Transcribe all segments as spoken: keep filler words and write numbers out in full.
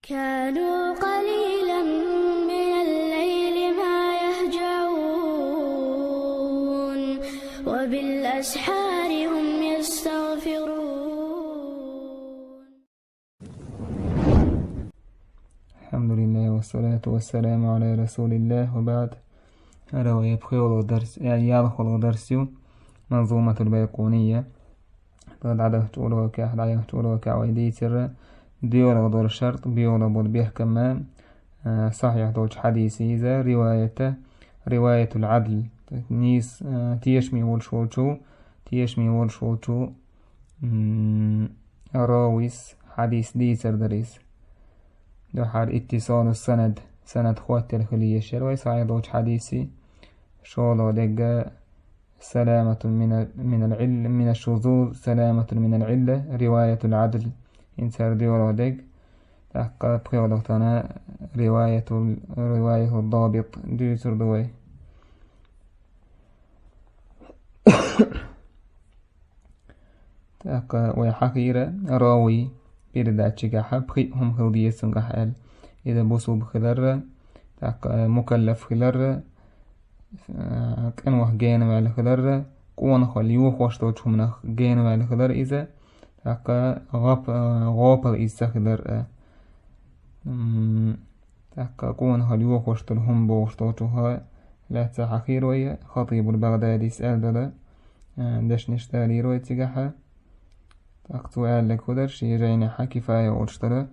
كانوا قليلا من الليل ما يهجعون، وبالأسحار هم يستغفرون. الحمد لله والصلاة والسلام على رسول الله وبعد. هذا هو يبخي والغدرس، يعني يالخ والغدرس يو منظومة البيقونية. Ткъа дӀадахача урокехь, дӀаяхача урокехь вай дийцира доьалгӀа дола шарт, доьалгӀа бола бехкам, а, сахьихь долчу хьадиса иза, риваята, риваятул Ӏадл, нийса, а, тешаме волуш волчу, тешаме волуш волчу, м, равис хьадис дийцар дара иза. Дуьххьара иттисалу санад, санад хоттаелла хила езаш яра вай сахьихь долчу хьадиса, шолгӀа дерг سلامة من، من العل، من الشذوذ، سلامة من العلة، رواية العدل. ХӀинца хӀара доьалгӀа дерг, тӀаккха пхоьалгӀа тана رواية، رواية الضابط дуьйцур ду вай. ТӀаккха вай хьахийра равий передатчикехь пхиъ хӀума хила деза цуьнгахь аьлла. Иза бусулба хиларра, тӀаккха мукаллаф хиларра, а, къинойх генаваьлла хиларра, къонахалла йохош долчу хӀуманах генаваьлла хилар иза, тӀаккха гӀап-, а, гӀопал иза ца хилар а. М, тӀаккха къонахалла йохош долу хӀума бохуш долчух лаьцна хьахийра вай, Хатибул Багъдадис аьлла долу, а, дешнаш далийра вай цигахь. ТӀаккха цо аьлларг хӀун дара, шен жайнехь Кифая олуш дара.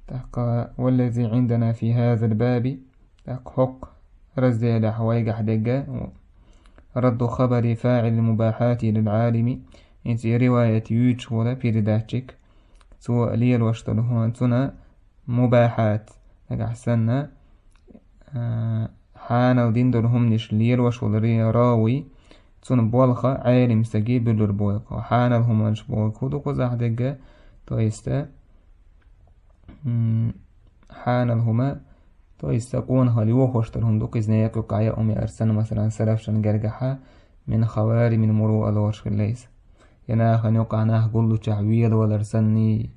ТӀаккха: والذي عندنا في هذا الباب, тӀаккха хӀокху разделехь вайгахь дерг, رد خبر فاعل المباحات للعالم, хӀинца и риваят юьйцуш волу передатчик, цо лелош долу хӀума цунна мубахьат, нагахь санна, а, хьанал дина долу хӀуманаш лелош волу ри-, равий, цунна болх Ӏелам стаге буьллур бу вай. Хьанал хӀуманаш бохург хӀун ду кхузахь дерг, то есть, м, хьанал хӀума, то есть, къонахалла йохош долу хӀума ду, кхуза некъа юкъахь яа хӀума яра санна, масалан, салафшан гергахь, من خوارم المروءة лоруш хилла иза. Я нахана юкъахь нах гуллучохь велавалар санний,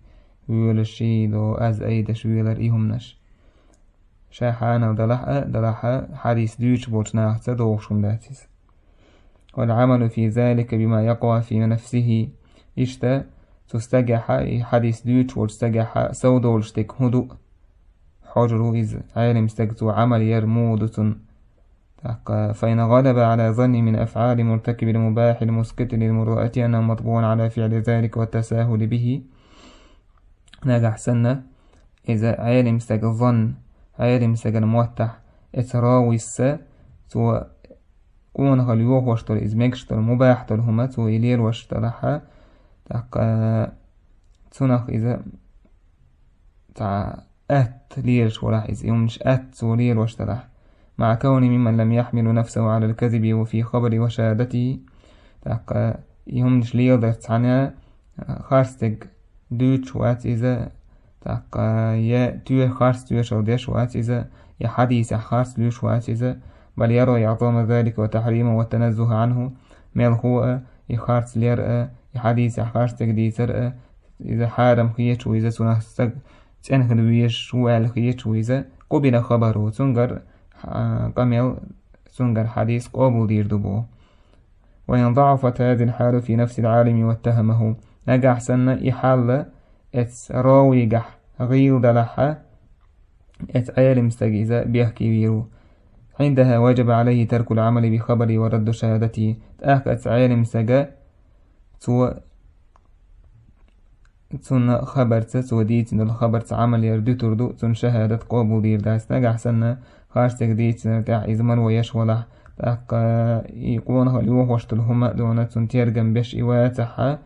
воьлуш ший до, аз айдаш велар и хӀуманаш. Ша хьанал далахь а, далахь а, хьадис дуьйцуш болчу нахаца догӀуш хӀума дац иза. والعمل في ذلك بما يقوى في نفسه. Иштта, цу стагехь, и хьадис дуьйцуш волчу стагехь сов долуш дерг хӀун ду? Хьожур ву иза, Ӏелам стаг цо Ӏамал яр муха ду цунна. ТӀаккха: فإن غلب على ظني من أفعال مرتكب المباح المسقط للمروءة أنه مطبوع على فعل ذلك والتساهل به. Нагахь санна, иза Ӏелам стаг занна, Ӏелам стагана моттахь, эца равийс, цо къонахалла йохош долу, иза мегаш долу, мубахь долу хӀума, цо и лелош далахь, тӀаккха цунах иза цхьа атта лелаш валахь иза, и хӀуманаш атта цо лелош далахь. مع كونه ممن لم يحمل نفسه على الكذب وفي خبر وشهادته. ТӀаккха и хӀуманаш леладарца цхьаьна харц дерг дуьйцуш вац иза, тӀаккха я тоьша харц тоьшалла деш вац иза, я хьадисехь харц луьйш вац иза. بل يرى إعظم ذلك وتحريمه والتنزه عنه. Мелхо а, и харц лер а, и хьадисехь харц дерг дийцар а, иза хьарам хеташ ву иза, цунах стаг цӀена хила везаш ву аьлла хеташ ву иза, قبل خبره, цуьнгара, а, къамел, цуьнгара хьадис къобалдийр ду боху. وإن ضعفت هذه الحال في نفس العالم واتهمه. Нагахь санна и хьал эца равигахь гӀийла далахь, эца Ӏелам стага иза бехке вийр ву. عندها وجب عليه ترك العمل بخبره ورد شهادته. ТӀаккха эца Ӏелам стага цо, цунна хабарца, цо дийцина долу хабарца Ӏамал яр дуьтур ду, цунна шахадат къобалдийр дац. Нагахь санна, харцдерг дийцинарг тӀехь иза марван еш валахь, тӀаккха и къонахалла йохош долу хӀума а дуьйна, цунна тергам беш и вацахь,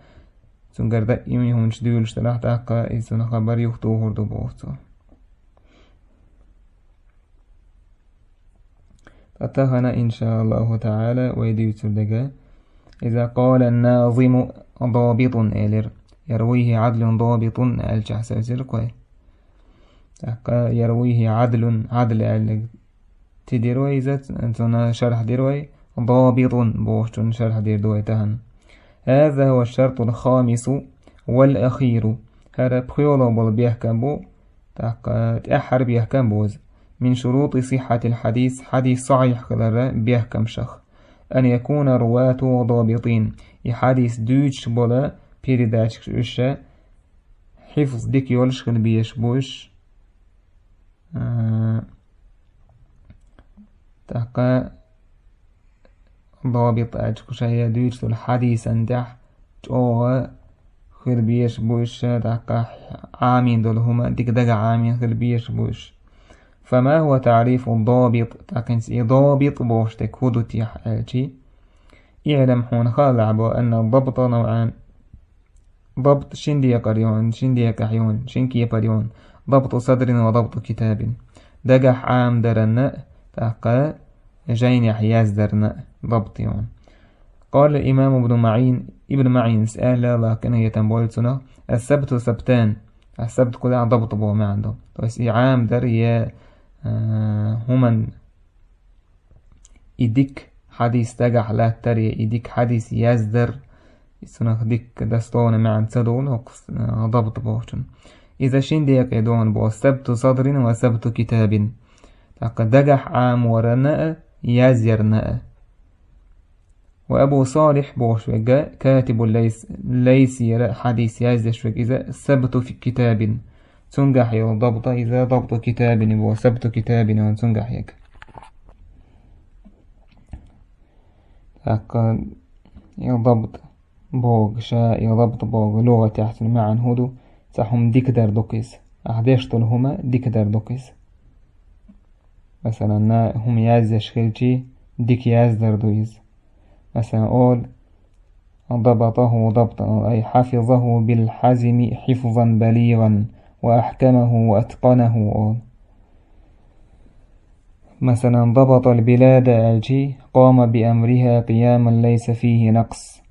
цуьнгара даим и хӀуманаш дуьйлуш далахь, тӀаккха иза цунна хабар юхатухур ду боху цо. Ткъа тахана, иншааллаху таӀала, вай дуьйцур дерг: إذا قال الناظم ضابط элира. يرويه عدل ضابط аьллачохь сацира кхой. ТӀаккха يرويه عدل, Ӏадл аьлларг тидира вай иза, цунна шархь дира вай, ضابط бохучунна шархь дийр ду вай тахана. هذا هو الشرط الخامس والأخير. ХӀара пхоьалгӀа болу бехкам бу, ТӀаккха тӀаьххьара бехкам бу иза. من شروط صحة الحديث, хьадис сахьихь хилара бехкамашех. أن يكون رواته ضابطين. И хьадис дуьйцуш бола передатчикаш уьш хьифз дика йолуш хила безаш бу уьш. А, тӀаккха добит аьлча кху шайн дуьйцуш долу хьадисан тӀехь чӀогӀа хила безаш бу уьш, тӀаккха Ӏамийна долу хӀума дика дагахь Ӏамийна хила безаш бу уьш. فما هو تعريف الضابط؟ ТӀаккха хӀинца и добит бохуш дерг хӀун ду техьа аьлчи? اعلم, хьуна хаалахь бо, أن الضبط نوعان. Дабт шин декъар ю хьуна, шин декъехь ю хьуна, шин кепара ю хьуна. ضبط صدر وضبط كتاب. Дагахь Ӏамадаранна а, тӀаккха жайнехь яздарна а дабт ю хьуна. قال الإمام ابن معين, Ибн МаӀинас аьлла, Аллах къинхетам бойла цунах: السبت سبتان. Ас-сабт кхузахь дабт боху маьӀна ду. То есть и Ӏамадар я, а, хӀуман и дика хьадис дагахь латтар я и дика хьадис яздар, и цунах дика дословно маьӀна ца дугӀу хӀокху, а, дабт бохучун. Иза шин декъе ду хьуна боху: سبت صدر وسبت كتاب. ТӀаккха дагахь Ӏаморна а, язъярна а. Ва Абу Салих бохуш верг, катибу Лайс, Лайсера хьадис яздеш верг иза, сабту фи китабин. Цунгахь йолу дабта иза, дабту китабин бо, сабту китабин йолу цунгахь ерг. ТӀаккха, и дабт боху, ша, и дабт боху, лугӀатехь цуьнан маьӀна хӀун ду? Цхьа хӀума дика дар ду-кх иза. Ахь деш долу хӀума дика дар ду-кх иза. Масалан, на хӀума яздеш хилчи, дика яздар ду иза. Масалан, олу: ضبطه ضبطا، أي حفظه بالحزم حفظا بليغا، وأحكمه وأتقنه، олу. Масалан, ضبط البلاد аьлчи, قام بأمرها قياما ليس فيه نقص.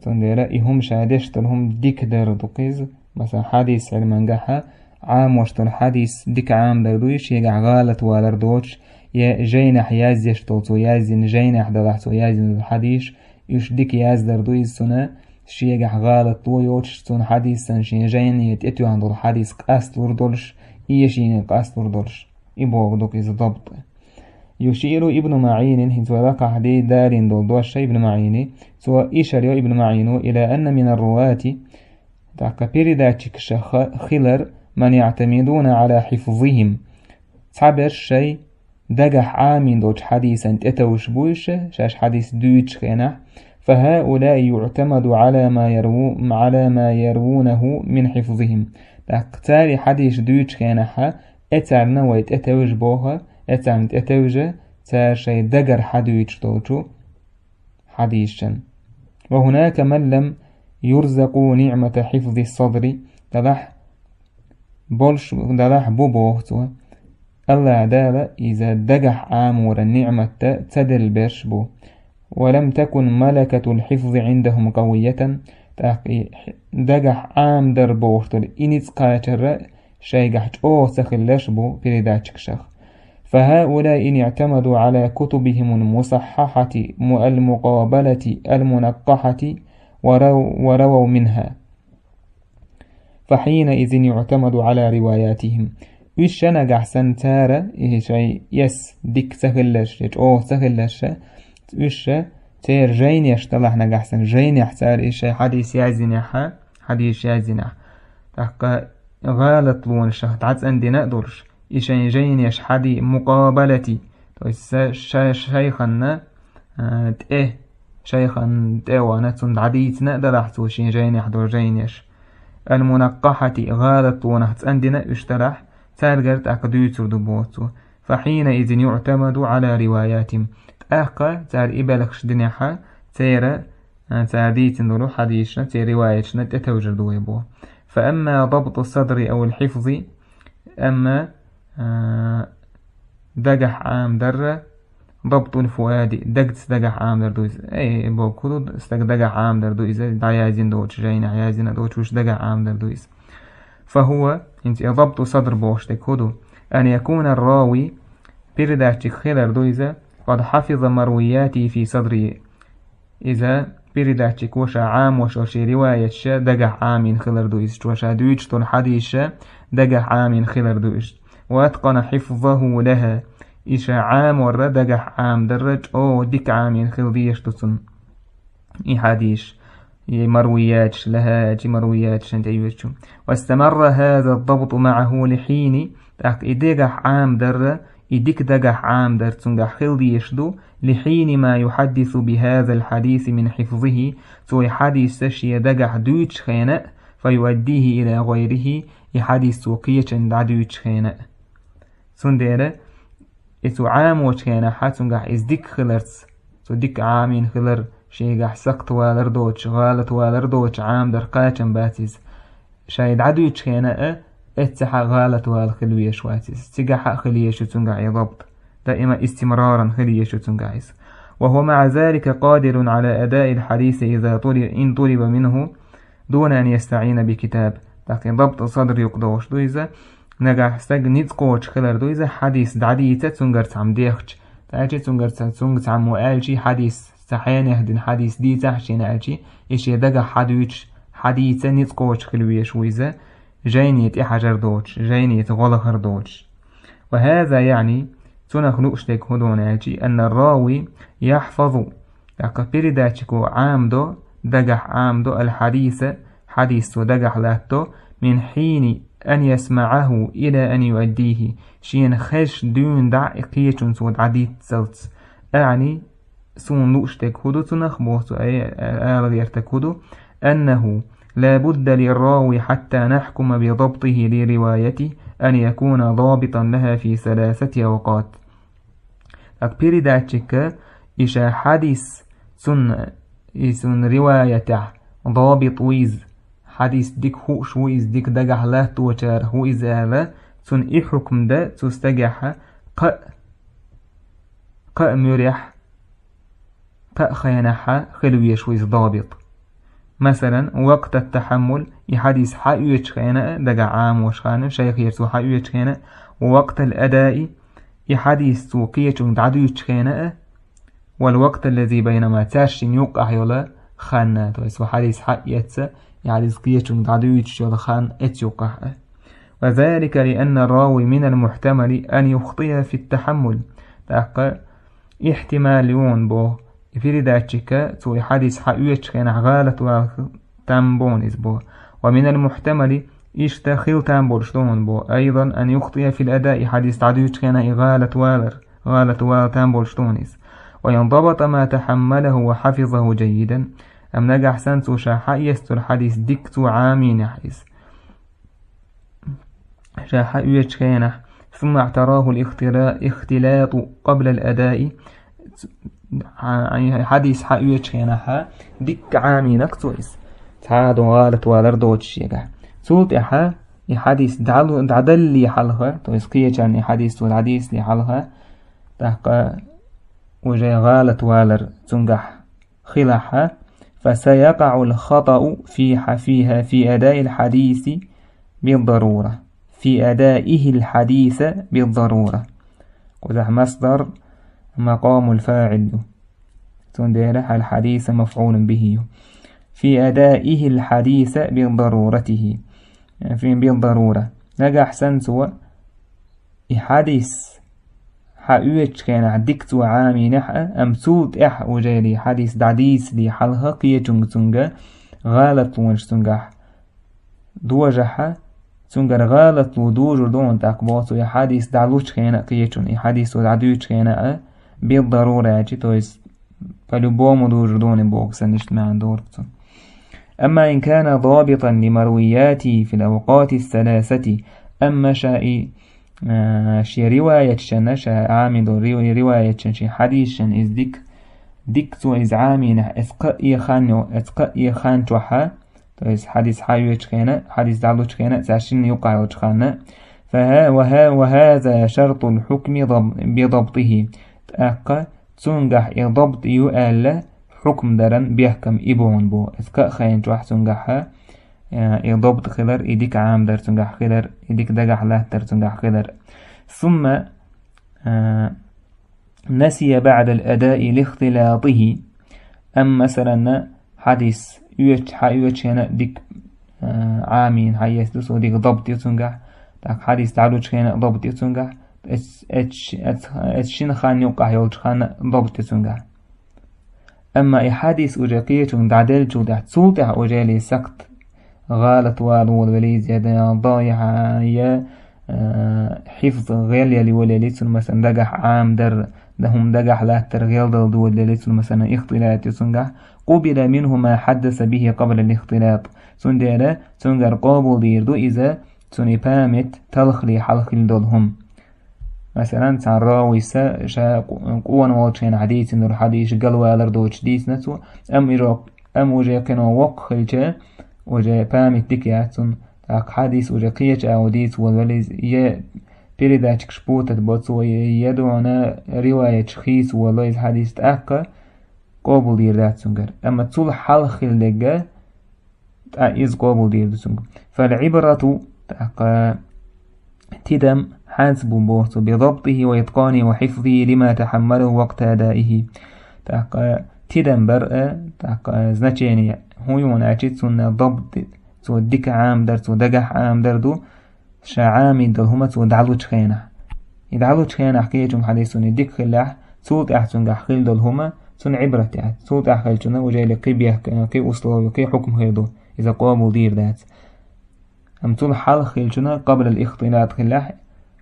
Цундела и хӀума ша деш долу хӀума дика дар ду-кх иза. Масалан, хьадис Ӏилмангахьа Ӏамош долу хьадис дика Ӏамадар ду иза, шегахь гӀалат валар доцуш, я жайнахь яздеш долу, цо яздина жайнахь далахь, цо яздина долу хьадис, уьш дика яздар ду иза цунна, шегахь гӀалат ло йоцуш, цунна хьадисан шен жайне тӀетоьхна долу хьадис къасталур долуш, эшийна къасталур долуш. И боху ду-кх иза дабт. يشير ابن معين, хӀинца вай лакхахь де далийна долу дош ша Ибн МаӀини, цо ишар йо Ибн МаӀино, إلى أن من الرواة, тӀаккха передатчикаша ха-, хилар, من يعتمدون على حفظهم. Цхьаберш шайн дагахь Ӏамийна долчу хьадисан тӀетовжаш бу уьш, шаьш хьадис дуьйцучу хенахь, فهؤلاء يعتمد على ما يرو-، على ما يروونه من حفظهم. ТӀаккха цара и хьадис дуьйцучу хенахьа, э, царна вай тӀетевжа боху, э, царна тӀетевжа, цара шайн дагара хьадуьйцуш долчу хьадисашна. وهناك من لم يرزقوا نعمة حفظ الصدر, делахь болуш, делахь бу боху цо. Аллах Дала иза дагахь Ӏаморан ниӀмат ца делла берш бу. ولم تكن ملكة الحفظ عندهم قوية, тӀаккха и дагахь Ӏамадар бохуш долу и ницкъ кхачар шайгахь чӀогӀа ца хилларш бу передатчикашах. فهؤلاء إن اعتمدوا على كتبهم المصححة المقابلة المنقحة ورو-، ورووا منها. فحينئذ يعتمد على رواياتهم. Уьш ша нагахь санна цара, и шайн эс дика ца хилларш, я чӀогӀа ца хилларш, уьш ша церан жайнеш далахь нагахь санна, жайнехь цара и шайн хьадис яздинехьа, хьадис яздинехь. ТӀаккха гӀалатлонашах дӀацӀандина а долуш, и шайн жайнеш хьади-, мукъабалати, то есть ша-, ша-, шайханна, а, тӀе, шайханна тӀе а вахана, цунна дӀадийцина а далахь цо шен жайнехь долу жайнеш. Ал-мунаккахьати, гӀалатлонах цӀандина уьш далахь, цаьргара тӀаккха дуьйцур ду боху цо. فحينئذ يعتمد على رواياتهم. ТӀаккха цара и белхаш динехьа, церан, а, цара дийцина долу хьадисашна, церан риваяташна тӀетевжар ду вай боху. فأما ضبط الصدر أو الحفظ, амма, а, дагахь Ӏамадарра, ضبط الفؤاد, дагца дагахь Ӏамадар ду иза. Эй, боху, хӀун ду, стаг дагахь Ӏамадар ду иза, дӀаяздина доцу, жайнахь яздина доцу, уьш дагахь Ӏамадар ду иза. فهو, хӀинца и ضبط الصدر бохуш дерг хӀун ду? أن يكون الراوي, передатчик хилар ду иза, قد حفظ مروياته في صدره. Иза передатчико ша Ӏамош йолча риваяташа дагахь Ӏамийна хилар ду иза, цо ша дуьйцуш долу хьадисаша дагахь Ӏамийна хилар ду иза. وأتقن حفظه لها. И ша Ӏаморра, дагахь Ӏамадарра чӀогӀа дика Ӏамийна хила дезаш ду цунна и хьадисаш, и марвияташ, لها аьлча, марвияташна тӀеоьцучу. واستمر هذا الضبط معه لحين, тӀаккха и дагахь Ӏамадарра, и дика дагахь Ӏамадар цуьнгахь хила дезаш ду, لحين ما يحدث بهذا الحديث من حفظه, цо и хьадисаша шен дагахь дуьйцучу хенахь, فيؤديه إلى غيره, и хьадис цо кхечунна дӀадуьйцучу хенахь. Цундела и цо Ӏамочу хенахь цуьнгахь иза дика хиларца, цо дика Ӏамийна хилар, шегахь сакхтавалар доцуш, гӀалатвалар доцуш Ӏамадар кхачам бац иза. Ша и дӀадуьйцучу хенахь а, эццахь а гӀалатвала хила везаш вац иза. Цигахь а хила езаш ю цуьнгахь и дабт. Даима истимраран хила езаш ю цуьнгахь иза. وهو مع ذلك قادر على أداء الحديث إذا طلب، إن طلب منه دون أن يستعين بكتاب. ТӀаккха и дабт садр юкъа догӀуш ду иза. Нагахь стаг ницкъ кхочуш хилар ду иза, хьадис дӀадийца цуьнгара цхьамма дехча. ТӀаккха цуьнгара ца-, цуьнга цхьаммо аьлча, хьадис, цхьа хьенех дина хьадис дийцахь шена аьлча, и шен дагахь хьадуьйцуш, хьадийца ницкъ кхочуш хила везаш ву иза, жайне тӀехьажар доцуш, жайнеца гӀо лахар доцуш. وهذا يعني, цунах лууш дерг хӀун ду аьлча, أن الراوي يحفظ, тӀаккха передатчико Ӏамадо, дагахь Ӏамадо, الحديث, хьадис цо дагахь латтадо, من حين أن يسمعه إلى أن يؤديه, шена хезаш дуьйна дӀа и кхечунна цо дӀадийццалц. أعني, суна лууш дерг хӀун ду цунах, боху цо, ай, ала гӀертарг хӀун ду, أنه لا بد للراوي حتى نحكم بضبطه لروايته أن يكون ضابطا لها في ثلاثة أوقات. ТӀаккха передатчика и ша хьадис цунна, и цунна риваятехь дабит ву иза, хьадис дика хууш ву иза, дика дагахь латточарах ву иза аьлла, цунна и хьукм дан цу стагехь кхаа, кхаа муьрехь, кхаа хенахь хила везаш ву иза дабит. Масалан, وقت التحمل, и хьадис хьаоьцучу хенахь а, дагахь Ӏамош ханна, шайхера цо хьаоьцучу хенахь а, ووقت الأداء, и хьадис цо кхечунга дӀадуьйцучу хенахь а, والوقت الذي بينهما, цаьршинна юккъехь йолу хан, то есть цо хьадис хьаэцна, и хьадис кхечунга дӀадуьйцуш йолу хан, эцу юккъехь а. وذلك لأن الراوي من المحتمل أن يخطئ في التحمل. ТӀаккха ихьтимал ю боху, и передатчика цо и хьадис хьаоьцучу хенахь гӀалатвала там бу иза боху. ومن المحتمل, иштта хила там болуш ду боху, أيضا أن يخطئ في الأداء, и хьадис дӀадуьйцучу хенахь и гӀалатвалар, гӀалатвала там болуш ду иза. وإن ضبط ما تحمله وحفظه جيدا, амма нагахь санна цо ша хьаэцна долу хьадис дика цо Ӏамийнехь иза, ша хьаоьцучу хенахь, ثم اعتراه الاختلا-, الاختلاط قبل الأداء, хьа-, хьадис хьаоьцучу хенахь дикка Ӏамийнарг цо иза, цхьа а ду гӀалатвалар доцуш шегахь. Цул тӀаьхьа и хьадис дӀалу-, дӀадаллале хьалха, то есть кхечарна и хьадис цо дӀадийцале хьалха, тӀаккха уже гӀалатвалар цуьнгахь хилахь, فسيقع الخطأ في ح-, فيها في أداء الحديث بالضرورة. في أدائه الحديث بالضرورة. Кхузахь масдар مقام الفاعل ду. Цундела الحديث مفعول به ю. في أدائه الحديث بالضرورته. في بالضرورة. Нагахь санна цо и хьадис хьаоьцучу хенахь дика цо Ӏамийнехь а, амма цул тӀаьхьа уже и хьадис дӀадийцале хьалха кхечунга цуьнга гӀалатлонаш цуьнгахь дожахь, цуьнгара гӀалатло дужур ду тӀаккха боху цо и хьадис дӀалучу хенахь кхечунна, и хьадис цо дӀадуьйцучу хенахь а, بالضرورة аьлча, то есть по-любому дужур ду боху санна иштта маьӀна дора цуьнан. أما إن كان ضابطا لمروياته في الأوقات الثلاثة, амма ша и, а, шен риваяташна, ша Ӏамийна долу ри-, риваяташна, шен хьадисашна иза дика, дика цо иза Ӏамийнехь, эцу кхаа хан йо-, эцу кхаа хан чохь, то есть хьадис хьаоьцучу хенахь, хьадис дӀалучу хенахь, цаьршинна юккъехь йолчу ханна, فها-, وها-, وهذا شرط الحكم ضب-, بضبطه. ТӀаккха цуьнгахь и дабт ю аьлла, хьукм даран бехкам и бу боху. Эцу кхаа хан чохь цуьнгахь, э, и дабт хилар, и дика Ӏамадар цуьнгахь хилар, и дика дагахь латтар цуьнгахь хилар. ثم, э, نسي بعد الأداء لاختلاطه. Амма, масалан, хьадис оьцу, хьаоьцу хенахь дика, а, Ӏамийна хьаэцна ду цо, дика дабт ю цунгахь, тӀаккха хьадис дӀалучу хенахь дабт ю цунгахь, эц-, эц-, эц-, эц шина хан юккъахь йолчу ханна дабт ю цунгахь. Амма и хьадис уже кхечунга дӀаделлачул тӀаьхьа, цул тӀаьхьа уже ли сакхт гӀалат вала волавеллий иза, я даиха, я, а, хьифз гӀел яли волавеллий, цунна, масалан, дагахь Ӏамадар, дан хӀума дагахь латтар гӀелдала долавеллий, цунна, масалан, ихтилат ю цунгахь, قبل منه ما حدث به قبل الاختلاط. Цундела цунгара къобалдийр ду иза, цуьнан память талхале хьалха хилла долу хӀума. Масалан, цхьана равийса ша къ-, къона волчу хенахь дийцина долу хьадисаш галвалар доцуш дийцина цо, амма иза, амма уже кхино воккха хилча, уже память дика яц цуьнан, тӀаккха хьадис уже кхечу агӀор дийца волавелла иза, я передатчикаш путать бо цо, я, я дуьхьал риваяташ хийца волало иза хьадис, тӀаккха къобалдийр дац цуьнгара. Амма цул хьалха хилла дерг, тӀаккха иза къобалдийр ду цуьнга. فالعبرة, тӀаккха тидам хьанца бу боху цо, بضبطه وإتقانه وحفظه لما تحمله وقت أدائه. ТӀаккха тидам бар а, тӀаккха значение хӀун ю аьлча, цуьнан дабт, цо дика Ӏамадар, цо дагахь Ӏамадар ду, ша Ӏамийна долу хӀума цо дӀалучу хенахь. И дӀалучу хенахь кхечунга хьадис цуьнан дика хиллехь, цул тӀаьхьа цуьнгахь хилла долу хӀума цунна Ӏибрат яц. Цул тӀаьхьа хилчунна уже ли кхин бехк, кхин условие, кхин хьукам хир ду, иза къобалдийр дац. Амма цул хьалха хилчунна, قبل الاختلاط хиллехь,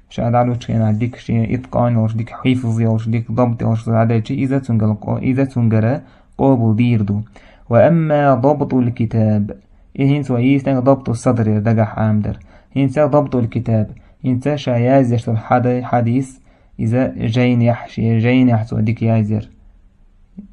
ша дӀалучу хенахь дика шен иткъан йолуш, дика хьифз йолуш, дика дабт йолуш дӀаделча, иза цуьнгара къо-, иза цуьнгара къобалдийр ду. وأما ضبط الكتاب, и хӀинца вай йийцинарг ضبط الصدر яра, дагахь Ӏамадар. ХӀинца ضبط الكتاب, хӀинца ша яздеш долу хьада-, хьадис, иза жайнехь, шен жайнехь цо дика язйар.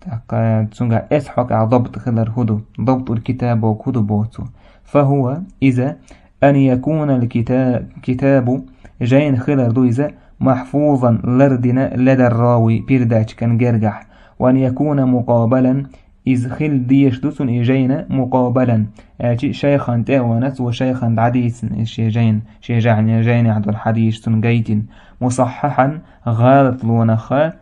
ТӀаккха цуьнгахь эцхьокхехь дабт хилар хӀун ду? ضبط الكتاب боху хӀун ду боху цо? فهو, иза, أن يكون الكتا-, الكتاب, жайна хилар ду иза, محفوظا, лардина, لدى الراوي, передатчикан гергахь, وأن يكون مقابلا, иза хила дезаш ду цунна и жайна مقابلا, аьлча шайхан тӀе а вахана, цо шайхан дӀадийцина иза шен жайна, шен жайна-, жайнехь долу хьадисаш цунна гайтина, مصححا, гӀалатлонах а,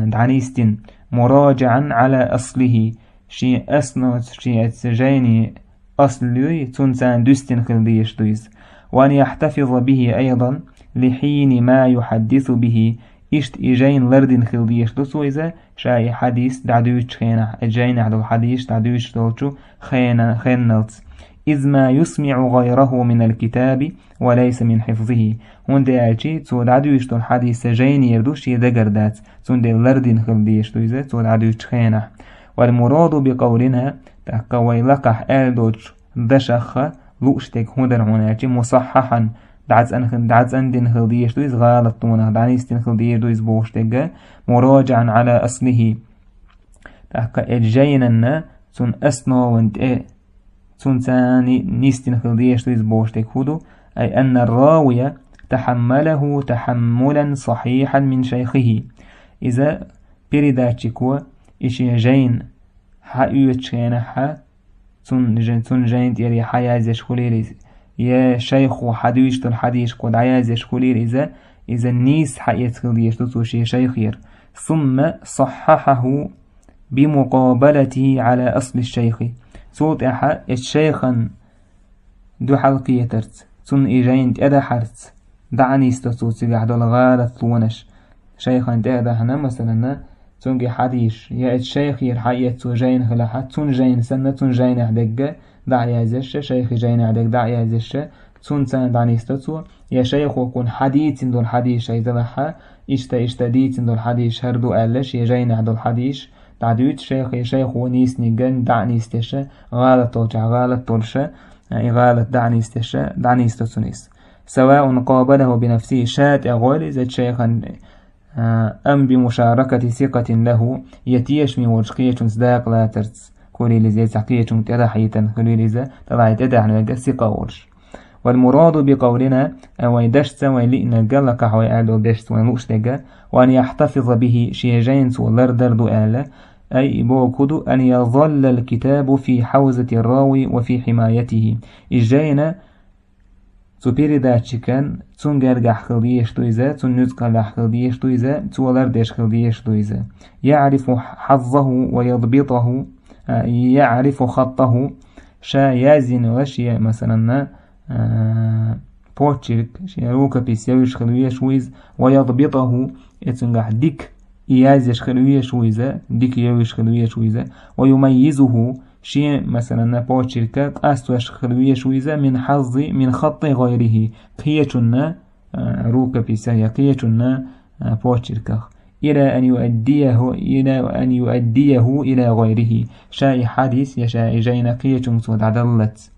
дӀанийсдина, مراجعا على أصله, шен основа, шен эцу жайнин асл юй, цунна царна дуьстина хила дезаш ду иза. وأن يحتفظ به أيضا لحين ما يحدث به, иштта и жайна лардина хила дезаш ду цо иза, ша и хьадис дӀадуьйцучу хенахь, и жайнехь долу хьадисаш дӀадуьйцуш долчу хена-, хенналц. إذ ما يسمع غيره من الكتاب وليس من حفظه. ХӀунда аьлча цо дӀадуьйцуш долу хьадис жайнера ду, шен дагара дац, цундела лардина хила дезаш ду иза, цо дӀадуьйцучу хенахь. والمراد بقولنا, тӀаккха вай лакхахь аьлла долчу дашах лууш дерг хӀун дара хьуна аьлча, مصححا, дӀацӀан-, дӀацӀандина хила дезаш ду иза, гӀалатонах дӀанисдина хила дезаш ду иза бохуш дерг, مراجعا على أصله. ТӀаккха и жайнанна цунна основан тӀе, цунна царна нисдина хила дезаш ду иза бохуш дерг хӀун ду, أي أن الراوي تحمله تحملا صحيحا من شيخه. Иза передатчико и шен жайна хьаоьцучу хенахь, цунна жай-, цунна жайна тӀера я хьаязъеш хуьлийла иза, я шайхо хьадуьйцуш долу хьадисашка дӀаязъеш хуьлийла иза, иза нийса хьаэца хила дезаш ду цо шен шайхера. ثم صححه بمقابلته على أصل الشيخ. Цул тӀаьхьа эцу шайхан дуьхьалкхетарца, цунна и жайна тӀедахьарца, дӀа а нисдо цо цигахь долу гӀалатлонаш. Шайхан тӀе а дахьана, масалана, цуьнга и хьадисаш, я эцу шайхера хьаэца цо жайна хилахь, цунна жайна санна, цунна жайнехь дерг дӀа а язъеш, шайхи жайнехь дерг дӀа а язъеш, цунна царна дӀанисдо цо, я шайхо кхунна хьадийцина долу хьадисаш хьайзалахь, иштта, иштта дийцина долу хьадисаш хӀара ду аьлла, шен жайнехь долу хьадисаш дӀадуьйцу шайхе, шайхо нийсаниг дӀа а нисдеш, гӀалат долчохь гӀалат долуш, и гӀалат дӀа а нисдеш, дӀанисдо цунна иза. سواء قابله بنفسه, ша тӀе гӀойла иза шайхан, а, أم بمشاركة ثقة له, я тешаме волчу кхечуьнца дакъа лацарца хуьлийла иза, я цхьа кхечуьнга тӀедахьийтина хуьлийла иза, тӀалахьа тӀедаьхьна верг сикъа волуш. والمراد بقولنا, а, вайн дашца вайн лиънарг, лакхахь вай аьлла долу дашца вайн лууш дерг, وأن يحتفظ به, шен жайна цо лардар ду аьлла, أي, и бохург ду, أن يظل الكتاب في حوزة الراوي وفي حمايته. И жайна цу передатчикан, цунна гергахь хила дезаш ду иза, цунна нуьцкъалехь хила дезаш ду иза, цо лардеш хила дезаш ду иза. يعرف حظه ويضبطه, а, يعرف خطه, ша язйина йола шен, масалан, а, почерк, шен рукопись йовзаш хила везаш ва иза, ويضبطه, и цунгахь дика и язъеш хила везаш ва иза, дика йовзаш хила везаш ва иза, ويميزه, шен, масалан, почерк къастош хила везаш ва иза, من حظ, من خط غيره, кхечунна, а, рукописах я кхечунна, а, почерках. إلى أن يؤديه، إلى أن يؤديه إلى غيره. Ша и хьадис, я ша и жайна кхечунга цо дӀадаллалц.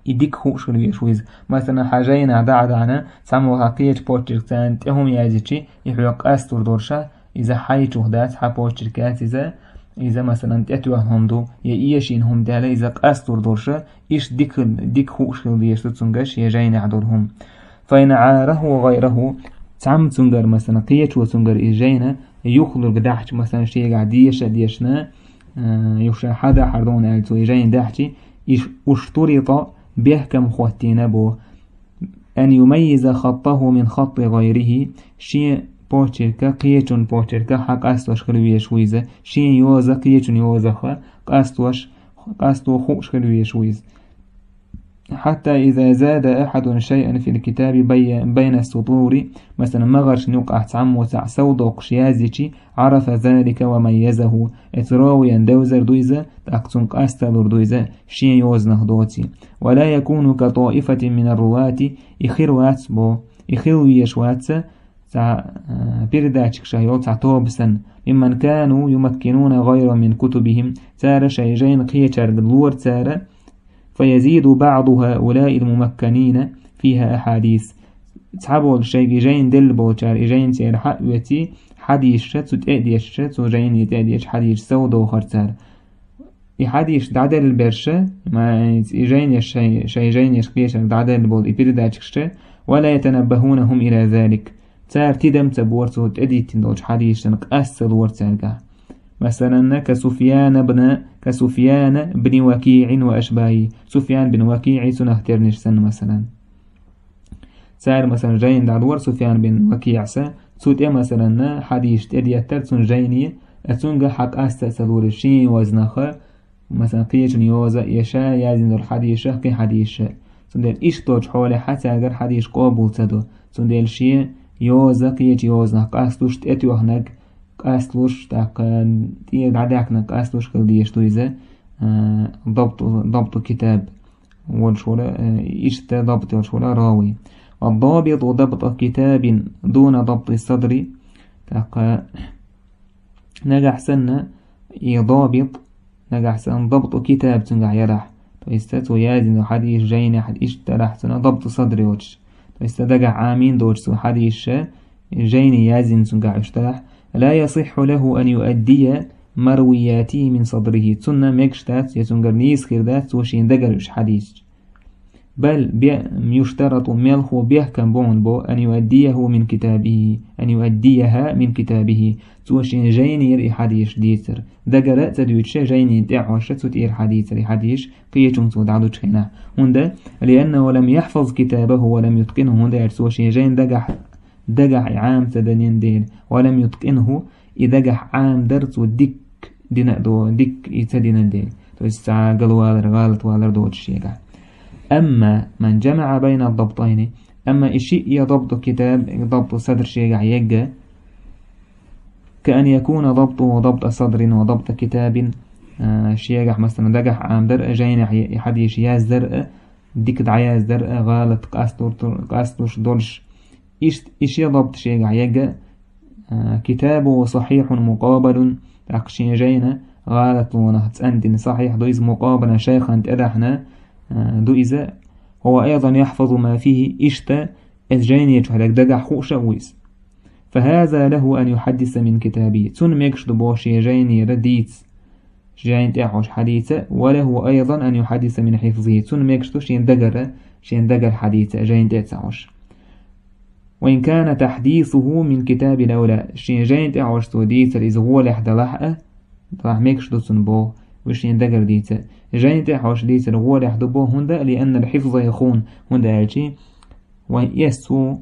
И дика хууш хила везаш ва иза. Масалан, хьан жайнахь дӀа а даьхна, цхьаммо хьан кхечу почерк царна тӀе хӀума язйичи, и хьоьга къастор долуш, иза хьайчух дац, хьан почерк яц иза, иза, масалан, тӀетоьхна хӀума ду, я эшийна хӀума даьлла, иза къастор долуш, иштта дика, дика хууш хила дезаш ду цуьнга шен жайнахь долу хӀума. فإن عاره غيره, цхьамма цуьнгара, масалан, кхечо цуьнгара и жайна юхалург даьхча, масалан, шегахь деша а дешна, а, юха ша хьан дахьар дуна аьлла, цо и жайна даьхча, иш اشترط, бехкам хӀоттийна бо, أن يميز خطه من خط غيره, шен почерка кхечун почерка хьан къастош хила везаш ва иза, шен йоза кхечун йозаха къастош, къасто хууш хила везаш ва иза. حتى إذا زاد أحد شيئا في الكتاب بي-، بين السطور, масалан, магӀаршна юкъахь цхьаммо цхьаъ сов доккхуш язйичи, عرف ذلك وميزه, эцу ровиан девзар ду иза, тӀаккха цунна къасталур ду иза, шен йозанах доций. ولا يكون كطائفة من الرواة, и хир вац бо, и хила везаш вац, цхьа, а, передатчикашах йолу цхьа тоба санна, ممن كانوا يمكنون غيرهم من كتبهم, цара шайн жайна кхечаьрга лора цара, فيزيد بعض هؤلاء الممكنين فيها أحاديث. Цхьаболу шайга и жайна делла болчара и жайна церан хьа а оьций, хьадисаш цу тӀе а дешаш, цу жайне тӀе а дешаш хьадисаш сов дохура цара. И хьадисаш дӀаделла берш, ма, и жайнаш шай-, шайн жайнаш кхечаьрга дӀаделла болу и передатчикаш, ولا يتنبهون هم إلى ذلك. Цара тидам ца бора цо тӀедиттина долчу хьадисашна, къаста ца лора цаьрга. Масалан, كسفيان بن، كسفيان بن وكيع وأشباهه. Суфьян бин Вакиъи цунах тернаш санна, масалан. Цара, масалан, жайна дӀадора Суфьян бин Вакиъса, цу тӀе, масалан, хьадисаш тӀедеттара цунна жайне, а цуьнга хьан къаста а ца лора шен йозанаха, масалан, кхечун йоза, я ша яздина долу хьадисаш, кхин хьадисаш. Цундела иштта долчу хьолехь цаьргара хьадисаш къобал ца до. Цундела шен йоза кхечу йозанах къасталуш, тӀетоьхнарг къасталуш, тӀаккха тӀера дӀадаьхнарг къасталуш хила дезаш ду иза, а, дабту, дабту китаб. Волуш вара, а, иштта дабт йолуш вара равий. والضابط ضبط كتاب دون ضبط الصدر. ТӀаккха нагахь санна, и дабит, нагахь санна дабту китаб цуьнгахь ярахь. То есть, цо яздина хьадисаш жайнехь иштта дарахь цунах дабту садр йоцуш. То есть, дагахь Ӏамийна доцуш цо хьадисаш, жайне яздина цуьнгахь уьш дарахь. لا يصح له أن يؤدي مروياته من صدره. Цунна мегаш дац, я цуьнгара нийса хир дац, цо шен дагара уьш хьадисаш. بل بي-، يشترط, мелхо бехкам бу хьуна бо, أن يؤديه من كتابه، أن يؤديها من كتابه. Цо шен жайнера и хьадисаш дийцар. Дагара а ца дуьйцуш, жайнена тӀе а хьоьжуш, цу тӀера хьадийцар и хьадисаш, кхечунга цо дӀадуьтуш хенахь. ХӀунда, لأنه لم يحفظ كتابه ولم يتقنه, хӀунда аьлча цо шен жайна дагахь, дагахь и Ӏама ца динен дела, ولم يتقنه, и дагахь Ӏамадар цо дик дина а до-, дик и ца дина дела. То есть цхьа галвалар, гӀалат валар доцуш шегахь. أما من جمع بين الضبطين, амма и шиъ я дабту китаб, дабту садр шегахь егга, كأن يكون ضبطه ضبط صدر وضبط كتاب, а, шегахь, масалан, дагахь Ӏамадар а, жайнахь и хьадисаш яздар а, дика дӀаяздар а, гӀалат къастур-, къастуш долуш. Ишт-, и шен дабт шегахь егга, а, كتابه صحيح مقابل, тӀаккха шен жайна гӀалатлонах цӀандина сахьихь ду иза, مقابلا, шайхана тӀедахьна, а, ду иза. هو أيضا يحفظ ما فيه, иштта, эс жайне чу хьалаг дагахь хууш а ву иза. فهذا له أن يحدث من كتابه. Цунна мегаш ду бо шен жайнера дийца. Жайна тӀе а хьоьжуш хьадийца, وله أيضا أن يحدث من حفظه. Цунна мегаш ду шен дагара, шен дагара хьадийца, жайна тӀе а ца хьоьжуш. وإن كان تحديثه من كتاب أولى. Шен жайна тӀе а хьоьжуш цо дийцар иза гӀолехь далахь а, далахь мегаш ду цунна бо, ву шен дагара дийца. Жайна тӀе а хьоьжуш дийцар гӀолехь ду бо, хӀунда, لأن الحفظ يخون, хӀунда аьлча, вайн эс цо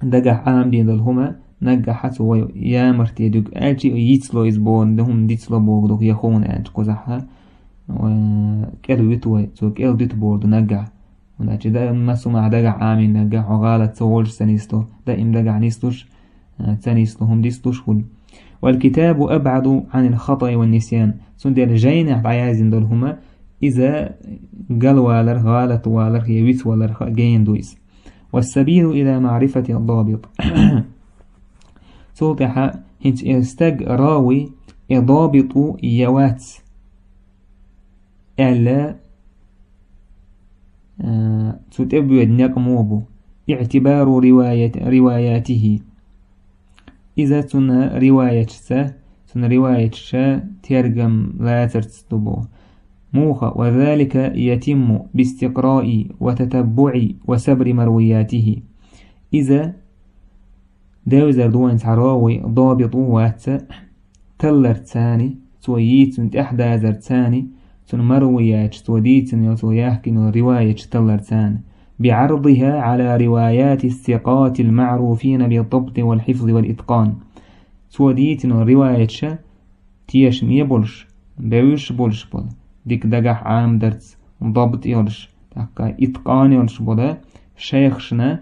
дагахь Ӏамадийна долу хӀума наггахьа цо вай ямарте дуьг аьлчи, йицло иза боху, да хӀума дицло боху духу, я хӀуна аьлча кхузахьа, ва кӀел вуьту вай, цо кӀел дуьту боху ду наггахь. ХӀунда аьлча да, массо а дагахь Ӏамийна наггахь, хьо гӀалат ца волуш ца нисло, да, им дагахь нислуш, а, ца нисло, хӀума дицлуш хуьлу. والكتاب أبعد عن الخطأ والنسيان. Цундела жайнехь дӀаяздина долу хӀума, иза галваларх, гӀалат валарх я вицваларх гена ду иза. والسبيل إلى معرفة الضابط. Цул тӀаьхьа хӀинца и стаг равий, и добит ву я вац аьлла, а, цу тӀе боьду некъ муха бу. اعتبار رواية، رواياته. Иза цунна риваяташца, цунна риваяташа тергам лацарца ду бу. Муха, وذلك يتم باستقراء وتتبع وصبر مروياته. Иза девзар ду вайн цхьа равий, добит ву вац, талларца цуьнан, цо йийцина тӀаьхьадазарца цуьнан, цуьнан марвияташ, цо дийцина йолу, цо яхкина йолу риваяташ талларца цуьнан. بعرضها على روايات الثقات المعروفين بالضبط والحفظ والإتقان. Цо дийцина йолу риваяташ тешаме болуш, бевзаш болуш болу, дика дагахь Ӏамадарца, добт йолуш, тӀаккха иткъан йолуш болу шайхашна,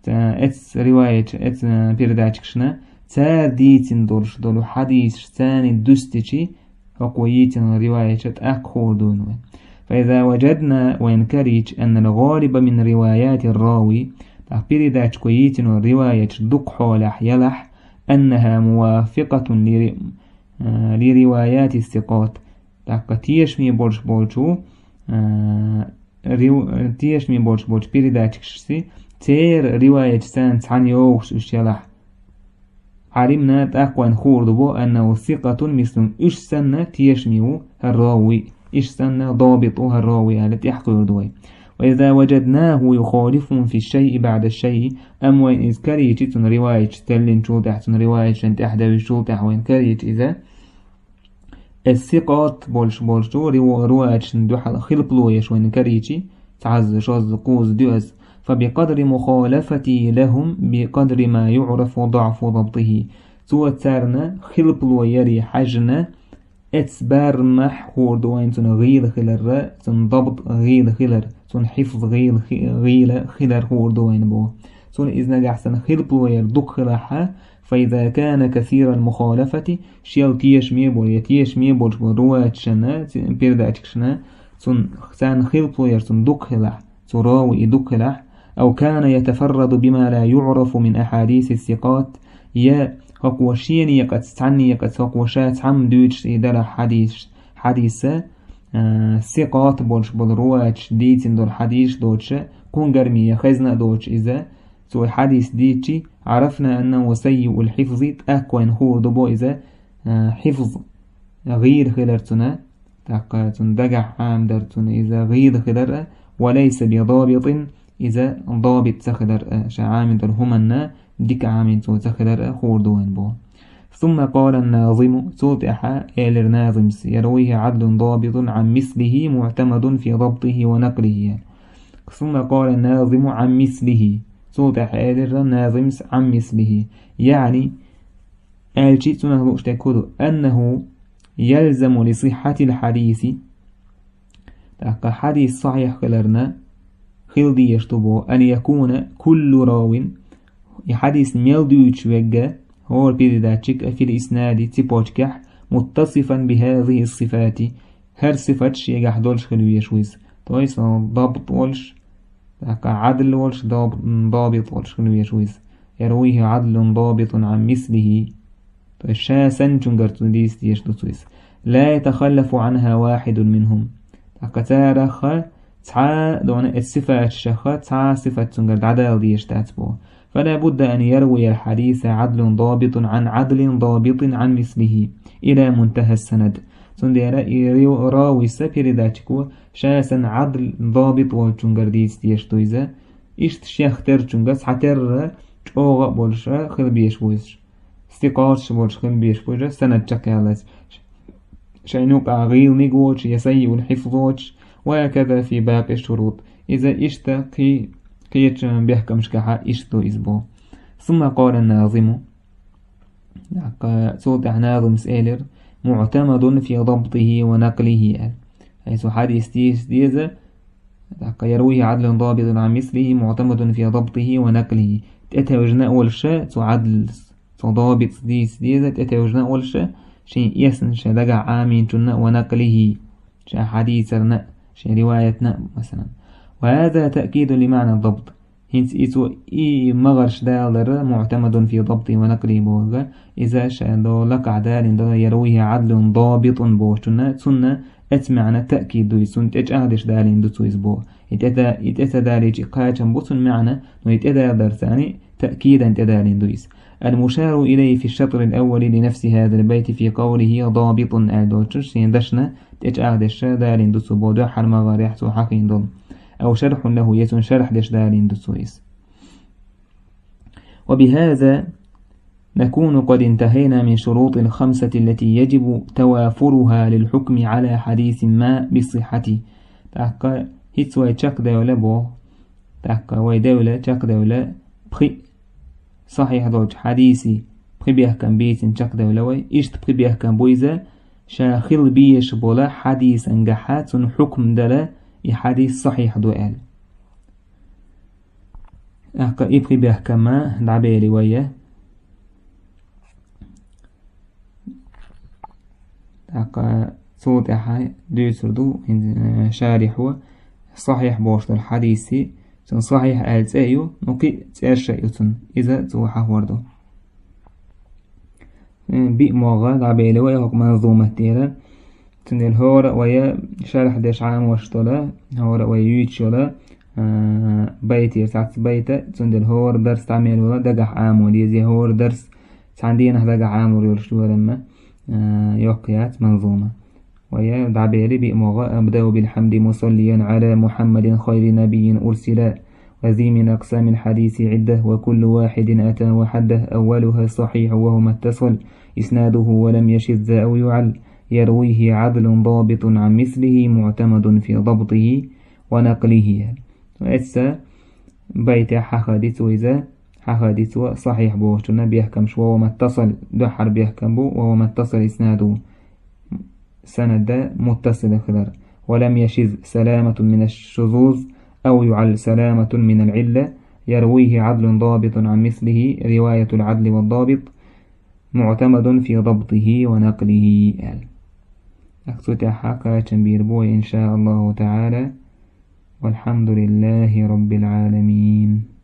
ца-, эцу риваяташ, эцу передачкашна, цара дийцина долуш долу хьадисаш царна дуьстичи, хӀокхо йийцина риваяташ тӀаккха хуур ду вайн. فإذا وجدنا, вайн карийча, أن الغالب من روايات الراوي, тӀаккха передачко йийцина риваяташ дукха хьолахь ялахь, أنها موافقة لر-, а, لروايات الثقات. ТӀаккха тешаме болуш болчу, а, рив-, тешаме болуш болчу передачкашца, церан риваяташ царна цхьаьна йогӀуш уьш ялахь. علمنا, тӀаккха вайн хуур ду бо, أنه ثقة مثلهم, уьш санна тешаме ву хӀара равий, уьш санна добит ву хӀара равий аьлла тӀаьхьа кхуьур ду вай. وإذا وجدناه يخالفهم في الشيء بعد الشيء, амма вайн иза карийчи, цуьнан риваяташ теллинчул тӀаьхьа, цуьнан риваяташна тӀаьхьа девзачул тӀаьхьа вайн карийчи иза, эс сикъат болуш болчу рив-, риваяташна дуьхьал хилпало еш вайна карийчи, цхьазза, шозза, кхузза, доьазза, فبقدر مخالفته لهم بقدر ما يعرف ضعف ضبطه. Цо царна хилпало яре хьаьжна, эцу барамехь хуур ду вайн цуьнан гӀийла хилар, цуьнан дабт гӀийла хилар, цуьнан хьифз гӀийла хи-, гӀийла хилар хуур ду вайн бо. Цуьнан иза нагахь санна хилпало яр дукха хилахь, فإذا كان كثير المخالفة, шел тешаме болу я тешаме болуш болу риваяташна, ци-, передачкашна, цунна, царна хилпало яр цунна дукха хилахь, цу равий и дукха хилахь, أو كان يتفرد بما لا يعرف من أحاديث الثقات, я хӀокхо шен некъаца, цхьана некъаца хӀокхо ша цхьамма дуьйцуш и далахь хьадисаш, хьадиса, а, сикъат болуш болу риваяташ дийцина долу хьадисаш доцуша, кхунгарме я хезна а доцуш иза, цо хьадис дийцчи, عرفنا أنه سيء الحفظ, тӀаккха вайн хуур ду бо иза, а, хьифз гӀийла хилар цуьнан, тӀаккха цуьнан дагахь Ӏамадар цуьнан иза гӀийла хилар а, وليس بضابط, иза добит ца хилар а, ша Ӏамийна долу хӀуманна дика Ӏамийна цо ца хилар а хуур ду вайн бо. ثم قال الناظم, цул тӀаьхьа элира назимс, يرويه عدل ضابط عن مثله معتمد في ضبطه ونقله. ثم قال الناظم عن مثله. Цул тӀаьхьа элира назимс عن مثله. يعني, аьлчи цунах лууш дерг хӀун ду, أنه يلزم لصحة الحديث, тӀаккха хьадис сахьихь хиларна хила дезаш ду бо, أن يكون كل راو, и хьадис мел дуьйцуш верг, хӀора передатчик а في الإسناد, цепочкехь, متصفا بهذه الصفات, хӀара сифат шегахь долуш хила везаш ву иза. То есть, дабт волуш, тӀаккха Ӏадл волуш, даб-, дабит волуш хила везаш ву иза. يرويه عدل ضابط عن مثله. То есть, ша санначуьнгара цо дийца дезаш ду цо иза. لا يتخلف عنها واحد منهم. ТӀаккха царах цхьа а, дуьйна эцу сифаташах цхьа а сифат цуьнгара дӀадала дезаш дац бо. فلا بد أن يروي الحديث عدل ضابط عن عدل ضابط عن مثله إلى منتهى السند. Цундела и ри-, равийс, передатчико ша санна Ӏадл, дабит волчуьнгара дийца дезаш ду иза. Иштта шех террачуьнга цхьатерра чӀогӀа а болуш хила безаш ву иза. Сикъаташ болуш хила безаш ву иза, санад чекхъяллалц. Шайна юкъахь гӀийланиг воцуш я саййиул хьифз воцуш, وهكذا في باقي الشروط. Иза иштта кхи-, кхечу бехкамашкахь иштта ду иза бо. ثم قال الناظم. ТӀаккха цул тӀаьхьа назумас элира: «معتمد في ضبطه ونقله», аьлла. Ай, цу хьадис дийца деза, тӀаккха: «يرويه عدل ضابط عن مثله معتمد في ضبطه ونقله». ТӀетевжина а волуша, цу Ӏадлас, цу добитас дийца деза, тӀетевжина а волуша, шен эсна, шен дагахь Ӏамийначунна, «ونقله», ша хьадийцарна, шен риваятна, масалан. «وهذا تأكيد لمعنى الضبط». ХӀинца и цо и магӀарш далара, «معتمد في ضبطه ونقله» бохург, иза ша долу лакхахь далийна долу «يرويه عدل ضابط» бохучунна, цунна оцу маьӀна таъкид ду иза, цунна тӀечӀагӀдеш далийна ду цо иза боху. И тӀе да-, и тӀе ца далийча, и кхачам бу цунна маьӀна, но и тӀедалар царна таъкидан тӀедалийна ду иза. «المشار إليه في الشطر الأول لنفس هذا البيت في قوله ضابط» аьлла долчу шен дашна тӀечӀагӀдеш далийна ду цо боху, дуьххьара магӀарехь цо хьахийна долу. «أو شرح له», я цунна шарх деш далийна ду цо иза. «وبهذا نكون قد انتهينا من شروط الخمسة التي يجب توافرها للحكم على حديث ما بصحته». ТӀаккха хӀинца вай чекхдевлла боху. ТӀаккха вай девлла, чекхдевлла пхи сахьихь долчу хьадиси пхи бехкам бийцина чекхдевлла вай. Иштта пхи бехкам бу иза, ша хила безаш болу хьадисангахьа цунна хьукм дала и хьадис сахьихь ду аьлла. ТӀаккха и пхи бехкам дӀабели вай. ТӀаккха цул тӀаьхьа дуьйцур ду, хӀинца, э, шарихьо сахьихь бохуш долу хьадисий, цунна сахьихь аьлла цӀе а ю, ну, кхин а цӀераш а ю цунна. Иза цо хьахор ду. Э, биъ могӀа дӀабели вай хӀокху манзумат тӀера. Цундела хӀора а вай шарх деш Ӏамош долу, хӀора а вай юьйцуш йолу, а, байтера цхьацца байта, цундела хӀора дарс дӀа мел вала дагахь Ӏамо деза, я хӀора дарс цхьана дийнахь дагахь Ӏамор йолуш дорамма, а, йоккха яц манзума. Вай дӀабели биъ могӀа: «أبدأ بالحمد مصليا على محمد خير نبي أرسل». وذي من أقسام الحديث عدة، وكل واحد أتى وحده، أولها الصحيح وهو ما اتصل إسناده ولم يشذ أو يعل، يرويه عدل ضابط عن مثله معتمد في ضبطه ونقله. Эцца байтехь хьахадиц вайза, хьахадиц ва сахьихь бохучунна бехкамаш: «وهو ما اتصل», дуьххьара бехкам бу, «وهو ما اتصل إسناده», санад муттасил хилар. «ولم يشذ سلامة من الشذوذ أو يعل سلامة من العلة، يرويه عدل ضابط عن مثله، رواية العدل والضابط معتمد في ضبطه ونقله», аьлла. Акцу тӀехь кхачам бийр бу, إن شاء الله تعالى. والحمد لله رب العالمين.